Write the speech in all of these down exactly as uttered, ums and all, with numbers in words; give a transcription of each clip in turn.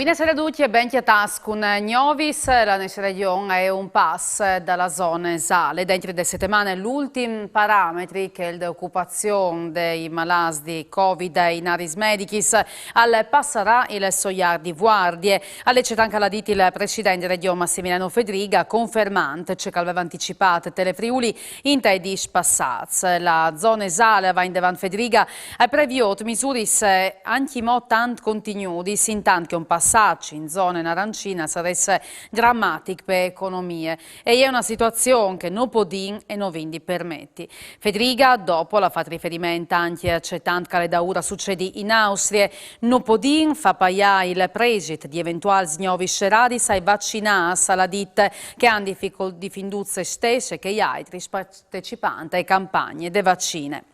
Bine sere a ducj e ben cjatâts cun Gnovis. La nestre regjon e je un pas da la zone zale. Dentri de setemane l'ultin parametri, chel de ocupazion dai malâts di Covid in aris medichis, al passarà il so iar di vuardie. Al è ce che al à dit il president de regjon Massimiliano Fedriga, confermant ce che al veva anticipât Telefriuli intai dîs passâts. La zone zale, va indevant Fedriga, e previôt misuris, eh, ancjemò tant contignudis, intant che un passaç in zone narancine al sarès dramatic pe economie. E je una situazion che no podìn e no vin di permeti. Fedriga, dopo, al à fat riferiment ancje a ce tant che al è daûr a sucedi in Austrie. No podìn fâ paiâ il presit di eventuâls gnovis sceradis ai vacinâts, al à dit, che a àn dificul-, difindût se stes e chei altris partecipants ae campagne de vacine.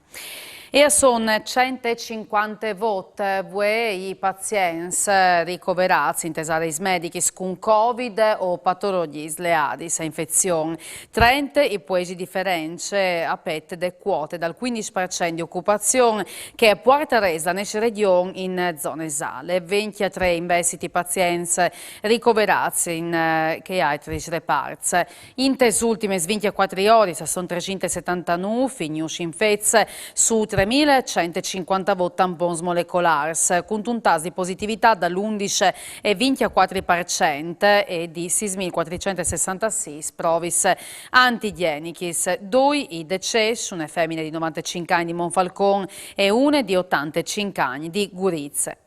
E a son cent e cincuantevot vuê i pazients ricoverâts intes areis medichis cun Covid o patologjis leadis a infezion. Trente i puescj di diference a pet de cuote dal cuindis par cent di ocupazion che e puartarès la nestre regjon in zone zale. Vincjetrê invezit i pazients ricoverâts in, eh, chei altris reparts. Intes ultimis vincjecuatri oris a son tresinte e setantanûf i gnûfs infets su tremil cent e cincuantevot tampons molecolârs, cuntun tâs di positivitât dal undis e vincjecuatri par cent e di sîs mil cuatricent e sessantasîs provis antigjenichis. Doi i decès, une femine di novantecinc agns di Monfalcon e une di otantecinc agns di Gurize.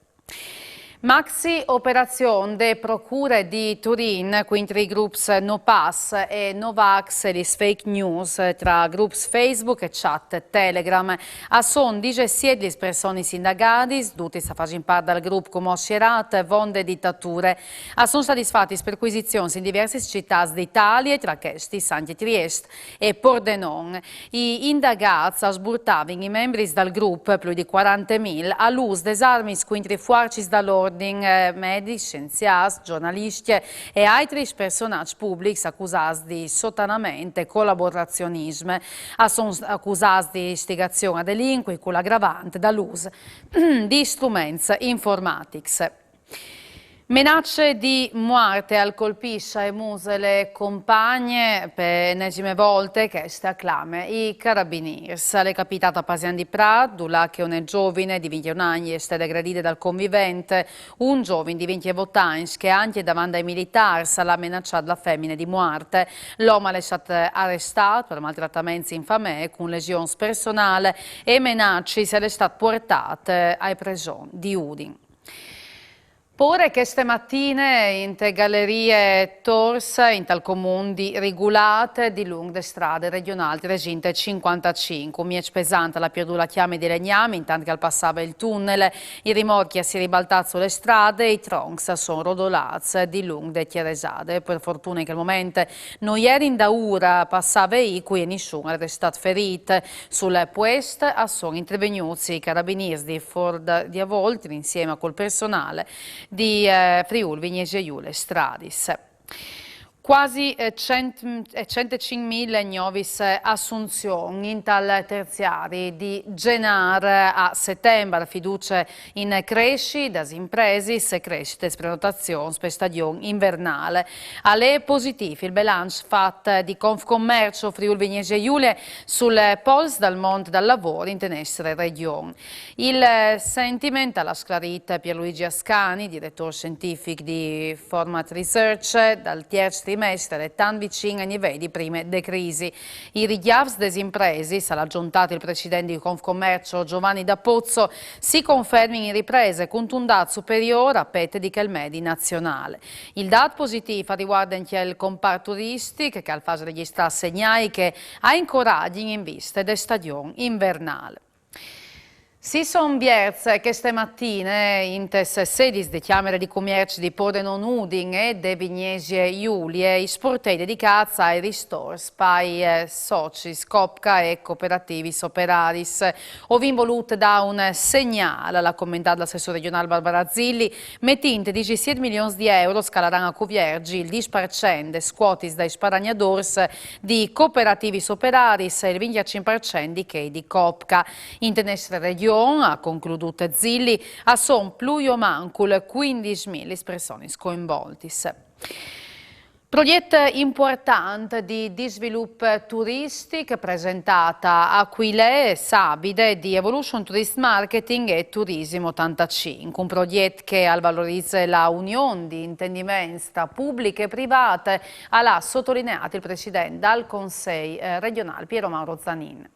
Maxi operazion de procure di Turin cuintri i grups No Pass e No Vax e lis fake news tra grups Facebook e chat Telegram. A son disesiet lis personis indagadis, dutis a fasin part dal grup cumò sierât Vonde Ditature. A son stadis fatis percuisizions in diviersis citâts di Italie, tra chestis ancje Triest e Pordenon. I indagâts a sburtavin i membris dal grup, plui di cuarantemil, a l'ûs des armis cuintri fuarcis dal ordin, eh, medics, sienziâts, gjornaliscj e altris personaçs publics acusâts di sotanament e colaborazionisim. A son acusâts di istigazion a delinqui cu l'agravant dal ûs di struments informatics. Menace di muarte al colpìs ae muse le compagne, pe enesime volte cheste a clame i carabinîrs. Al è capitât a Pasian di Prât, dulà che une zovine di vincjeun agns e je stade agredide dal convivent, un zovin di vincjevot agns che ancje davant dai militârs al à menaçât la femine di muarte. L'om al è stât arestât par maltrataments in famee cun lesions personâls e menacis e al è stât puartât ae preson di Udin. Pôre cheste matine inte galerie Tors, intal comun di Rigulate, dilunc de strade regjonâl tresinte e cincuantecinc. Un mieç pesant al à pierdût la cjame di legnam intant che al passave il tunel. Il rimorcj si è ribaltât su le strade e i troncs a son rodolâts dilunc de cjaresade. Par fortune in chel moment no jerin daûr a passâ veicui e nissun al è restât ferît. Sul puest a son intervegnûts i carabinîrs di Forda di Avoltri insieme cul personâl di, eh, Friûl Vignesie Julie Stradis. Cuasi, eh, cent, eh, centecinc mil gnovis, eh, assunzions intal terziari di Zenâr a Setembar, fiducie in crescite das impresis e crescite des prenotazions pe stagjon invernâl. Al è positîf il belanç fat di Confcommercio Friûl Vignesie Julie sul pols dal mont dal lavôr inte nestre regjon. Il sentiment al à sclarît Pierluigi Ascani, diretôr sientific di Format Research. Dal tierç trimestre tant vicin ai nivei di prime de crisi. I rigjavts des impresis, al à zontat il president di Confcommercio Giovanni D'Apozzo, si confermin in riprese cuntun dât superiôr a pet di chel medi nazionâl. Il dât positîf al rivuarde ancje il compart turistic, che al fâs regjistrâ segnâi che a incoragjin in viste de stagjon invernâl. Si son vierts cheste matine intes sedis de Cjamere di Cumierç di Pordenon Udin e de Vignesie Julie i sportei dedicâts ai ristôrs pai, eh, socis Copca e cooperativis operaris. O vin volût dâ un segnâl, al à comentât l'assessôr regjonâl Barbara Zilli, metint disisiet milions di euros che a laran a cuvierzi il dîs par cent des cuotis dai sparagnadôrs di cooperativis operaris e il vincjecinc par cent di chei di Copca. Inte nestre regjon ha concludut Zilli, a son plui o mancul cuindis mil lis personis coinvoltis. Proiet impuartant di disvilup turistic presentât a Aquilee, Sabide, di Evolution Tourist Marketing e Turismo otantacinc, un proiet che al valorize la union di intendiments tra public e privat, al à sotolineât il president dal Consei, eh, regjonâl Piero Mauro Zanin.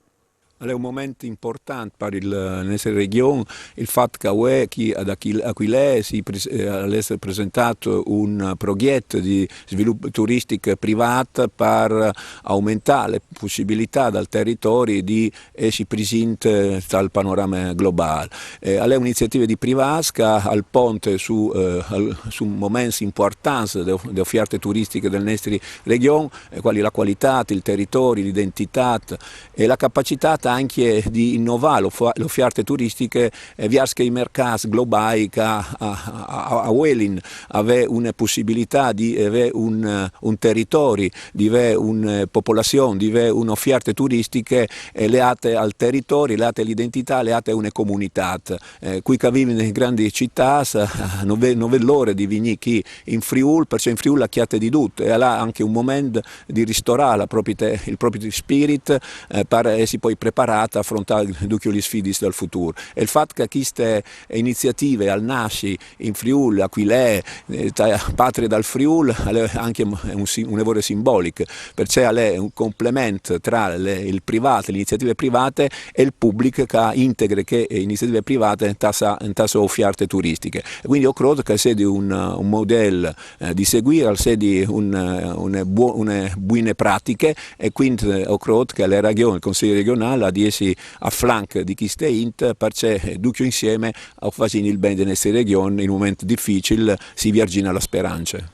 Al è un moment impuartant par il, eh, nestre regjon il fat che vuê chi ad Aquilee si al è presentât un proiet di svilup turistic privat par aumentâ la pussibilitât dal teritori di jessi prisint tal panorame globâl. Eh, al è une iniziative di privâts che al ponte su, eh, su moments impuartants de, de ofierte turistiche de nestre regjon, eh, cuali la cualitât, il teritori, la identitât e la capacitât ancje di innovâ la ofierte turistiche, eh, viers chei mercâts globâi che a, a, a, a vuelin avê une pussibilitât di avê un, un teritori, di avê une popolazion, di avê une ofierte turistiche, eh, leade al teritori, leade a la identitât, leade a une comunitât. Eh, chei che a vivin in grandis citâts, eh, no vês, no vês l'ore di vignî chi in Friûl, parcè in Friûl a cjate di dut, e al à ancje un moment di ristorâ la proprie, il propri spirit, eh, par jessi po preparât a afrontâ ducj lis sfidis dal futûr. E il fat che cheste iniziative al nassi in Friûl, Aquilee, eh, ta-, patrie dal Friûl, al è ancje un, une vore simbolic, parcè al è un complement tra le, il privât, la iniziative private e il public che integre chê iniziative private inte la, inte la sô ofierte turistiche. E cuindi jo o crôt che al sedi un, un model, eh, di seguî, al sedi un, eh, une buo-, une buine pratiche, e cuindi, eh, o crôt che la regjon, il Consei regjonâl, al à di jessi a flanc di cheste int, parcè, eh, ducj insiemi o fasìn il ben de nestre regjon in un moment dificil, si viergìn a la sperance.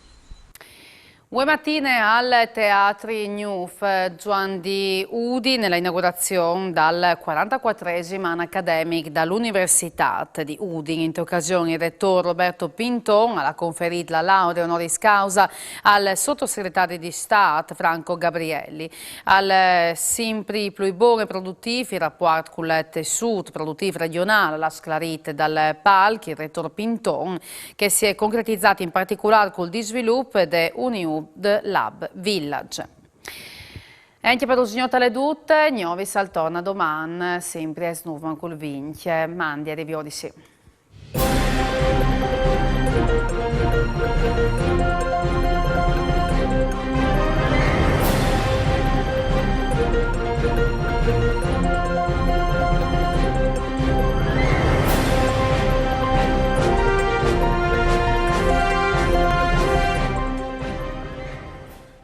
Vuê matine al Teatri Gnûf Zuan di Udin la inaugurazion dal cuarantacuatresim an academic de Universitât di Udin. Inte ocasion il retôr Roberto Pinton al à conferît la lauree honoris causa al sotosegretari di Stât Franco Gabrielli. Al simpri plui bon e produtîf il rapuart cul tessût produtîf regjonâl, al à sclarît dal palc il retôr Pinton, che si è concretizât in particolâr cul disvilup de Uniud Lab Village. E ancje par usgnot al è dut, Gnovis al torna doman, simpri aes nûf mancul vincj. Mandi, a riviodisi.